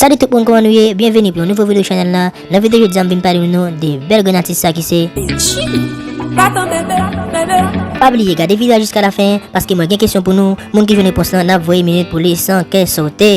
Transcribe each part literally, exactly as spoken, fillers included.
Salut tout moun, kòman nou ye? Byenveni pou yon nouvo videyo chanèl la. Nan videyo jodi a, m vin pale nou de bèl grenn atis sa ki se Bèjin. Pa bliye gade videyo a jiska lafen, paske mwen gen kesyon pou nou. Moun ki jwenn repons lan, n ap voye minit pou li san kè sote.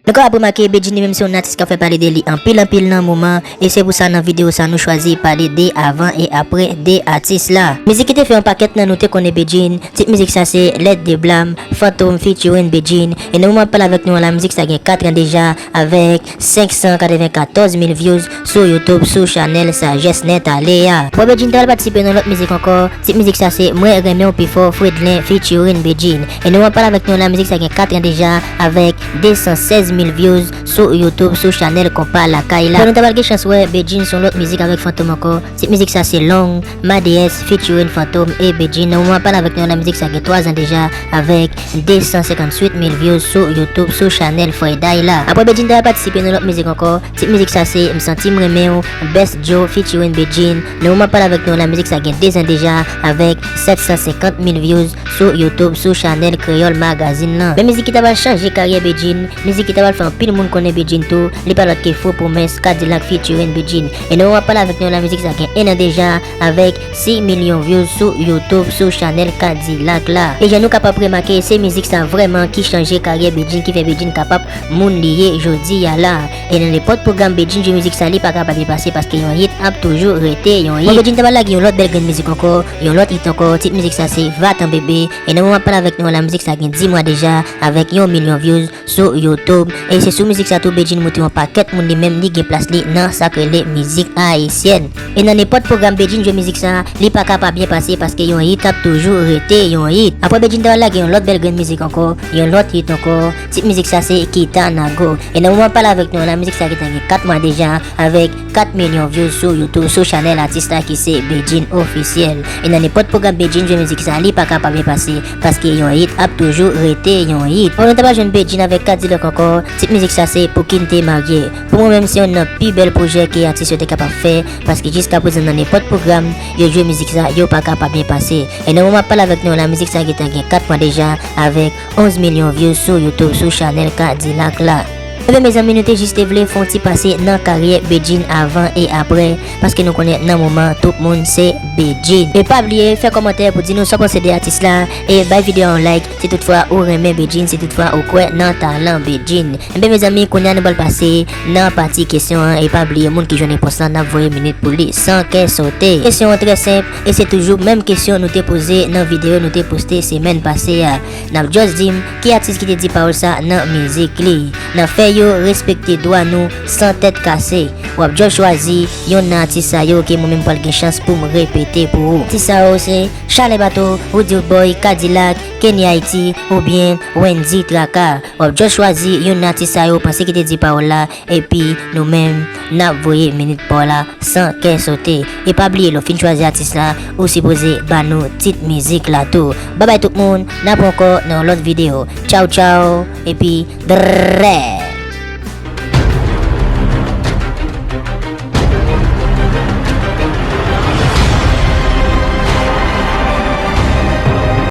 Nou kapab remake Bèjin li menm se yon atis k ap fè pale de li anpil anpil nan moman, e se pou sa nan videyo sa nou chwazi pale de avan e apre de atis la. Mizik ki te fè yon pakèt nan nou te konnen Bèjin, tit mizik sa se Let the Blame, Fantom featuring Bèjin, e nan moman m ap pale avèk nou an la mizik sa gen kat an deja avèk senk san katrevenkatòz mil views sou YouTube sou chanèl Sajès Nèt Ale a. Bò Bèjin ta pral patisipe nan lòt mizik ankò, tit mizik sa se Mwen Renmen W Pi Fò, Fredlin featuring Bèjin. E nou an pale avèk nou la mizik sa gen kat an deja avèk de san sèz mil views sou YouTube sou chanèl Konpa Lakay la. Bon, nou ta pral gen chans wè Bèjin sou lòt mizik avèk Fantom ankò. Tit mizik sa se Long, Madeyes featuring Fantom e Bèjin. Nan moman an pale avèk nou la mizik sa gen twa zan deja avèk de san senkantuit mil views sou YouTube sou chanèl Frè Day la. Apre Bèjin ta pral patisipe nan lòt mizik ankò. Tit mizik sa se M Santi M Renmen W, Best Joe featuring Bèjin. Nan moman pale avèk nou la mizik sa gen de zan deja avèk sèt san senkant mil views sou YouTube sou chanèl Kreyòl Magazine lan. Men mizik ki ta pral chanje karyè Bèjin, mizik ki ta pral fè anpil moun konnen Bèjin tou, li pa lòt ke Fo Pwomès, Kadilak featuring Bèjin. E nan moman pale avèk nou la mizik sa gen en an deja avèk sis milyon views sou YouTube sou chanèl Kadilak la. E jan nou kapab remake, se mizik sa vrèman ki chanje karyè Bèjin, ki fè Bèjin kapab moun li ye jodi a la. E nan nenpòt pwogram Bèjin jwe mizik sa, li pa ka pa byen pase paske yon hit ap toujou rete yon hit. Bon, Bèjin ta pral lage yon lòt bèl grenn mizik ankò, yon lòt hit ankò, tit mizik sa se Va Tan Bebe. E nan moman m ap pale avèk nou an la mizik sa gen dis mwa deja avèk yon milyon views sou YouTube. E se sou mizik sa tou Bèjin montre yon pakèt moun li menm li gen plas li nan sa k rele mizik ayisyèn. E nan nenpòt pwogram Bèjin jwe mizik sa, li pa ka pa byen pase paske yon hit ap toujou rete yon hit. Apre Bèjin ta pral lage yon lòt bèl grenn mizik ankò, yon lòt hit ankò, tit mizik sa se Kita Nago. E nan moman m ap pale avèk nou an la mizik sa gentan gen kat mwa deja avèk kat milyon views sou YouTube sou chanèl atis la ki se Bèjin Ofisyèl. E nan nenpòt pwogram Bèjin jwe mizik sa, li pa ka pa byen pase paske yon hit ap toujou rete yon hit. Bon, nou ta pral jwenn Bèjin avèk Kadilak ankò, tit mizik sa se Pouki n te marye. Pou mwen menm se youn nan pi bèl pwojè ke atis yo te kapab fè, paske jiska prezan nan nenpòt pwogram yo jwe mizik sa, yo pa ka pa byen pase. E nan moman m ap pale avèk nou an la mizik sa gentan gen kat mwa deja avèk onz milyon views sou YouTube sou chanèl Kadilak la. Ebyen mezanmi, nou te jis te vle fè yon ti pase nan karyè Bèjin avan e apre, paske nou konnen nan moman tout moun se Bèjin. E pa bliye fè kòmantè pou di nou sa w panse de atis la, e bay videyo a yon like si toutfwa ou renmen Bèjin, si toutfwa ou kwè nan talan Bèjin. Ebyen mezanmi, kounye a nou pral pase nan pati kesyon an, e pa bliye moun ki jwenn repons lan n ap voye minit pou li san kè sote. Kesyon an trè senp, e se toujou menm kesyon nou te poze nan videyo nou te poste semèn pase a. N ap just di m ki atis ki te di pawòl sa nan mizik li. N ap fè yo respekte dwa nou san tèt kase. W ap just chwazi youn nan atis sa yo ke mwen menm pral gen chans pou m repete pou ou. Atis sa yo se Chalè Bato, Roody Roodboy, Kadilak, Kenny Haiti oubyen Wendy Traka. W ap just chwazi youn nan atis sa yo w panse ki te di pawòl la, epi nou menm n ap voye minit pa w la san kè sote. E pa bliye lè w fin chwazi atis la, ou sipoze ba nou tit mizik la tou. Babay tout moun, n ap wè ankò nan yon lòt videyo. Tchaw tchaw, epi drè!